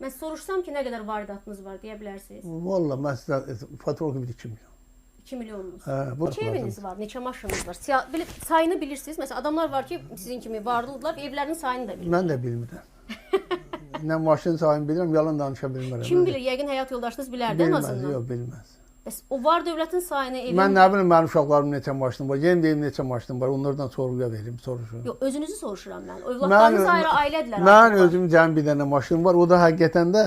Mən soruşsam ki, nə qədər varidatınız var deyə bilərsiniz? Vallahi mən sizə fatura kimi 2 milyon. 2 milyonunuz. Hə, bu Neçə eviniz var, neçə maşınınız var? Belə sayını bilirsiniz. Məsələn, adamlar var ki, sizin kimi varlıdırlar, evlərinin sayını da bilirlər. Mən də bilmirəm. Nə maşın sayını bilirəm, yalan danışa bilmirəm. Kim bilir, yəqin həyat yoldaşınız bilərdi ən Bilməz, azından. yox, bilməz. Bəs o var dövlətin sayını evin... Mən nə bilim, mənim uşaqlarım neçə maşınım var, yenə deyim neçə maşınım var, onlardan sorğuya verim, soruşurum. Yox, özünüzü soruşuram mən. Övladlarınız ayrı ailədirlər. Mən özüm cəmi bir dənə maşınım var, o da həqiqətən də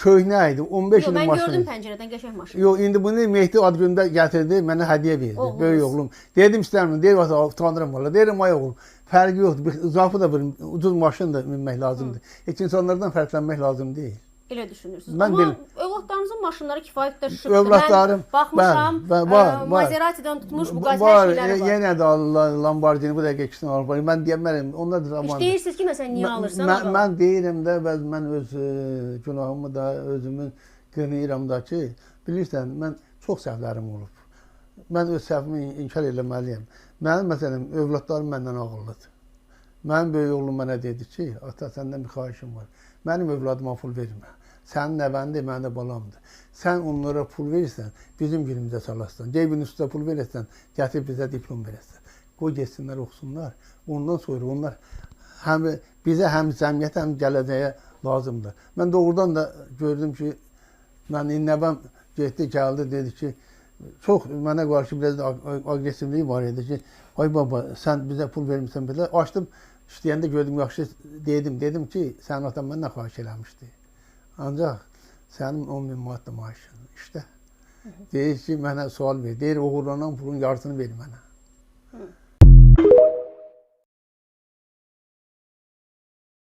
köhnə idi, 15 Yox, ilin mən maşını. gördüm pəncərədən qəşəng maşın. Yox, indi bunu Mehdi ad gündə gətirdi, mənə hədiyyə verdi, Oğlunuz. böyük oğlum. Dedim istəmirəm, deyir, utanıram valla. Deyirəm, ay oğlum, fərqi yoxdur, uzaqı da bir ucuz maşın da minmək lazımdır. Heç insanlardan fərqlənmək lazım deyil. Elə düşünürsünüz. Mən Amma övladlarınızın maşınları kifayət qədər şıxdır. Övladlarım, mən baxmışam, bəli, var, var. Maserati'dən tutmuş Bugatti var, hər şeyləri var. Yenə də Lamborghini bu dəqiqə ikisini alıb. Mən deyəmərəm, onlar da zamandır. Heç deyirsiniz ki, məsələn, niyə alırsan? Mən deyirəm də, bəzi mən öz günahımı da özümün qınayıram da ki, bilirsən, mən çox səhvlərim olub. Mən öz səhvimi inkar eləməliyəm. Mənim, məsələn, övladlarım məndən ağıllıdır. Mənim böyük oğlum mənə dedi ki, ata, səndən bir xahişim var. Mənim övladıma pul vermə. Sənin nəvəndir, mənim də balamdır. Sən onlara pul verirsən, bizim günümüzə salarsan. Ceybin üstə pul verirsən, gətir bizə diplom verəsən. Qoy getsinlər, oxusunlar. Ondan sonra onlar həm bizə, həm cəmiyyətə, həm gələcəyə lazımdır. Mən doğrudan da gördüm ki, mən nəvəm getdi, gəldi, dedi ki, çox mənə qarşı biraz da aqresivliyi var idi ki, ay baba, sən bizə pul vermirsən belə. Açdım, işləyəndə gördüm, yaxşı dedim ki, sənin atan məndən xahiş eləmişdi. Ancaq sənin 10 min manat da maaşın işte. Deyir ki, mənə sual ver. Deyir, oğurlanan pulun yarısını ver mənə.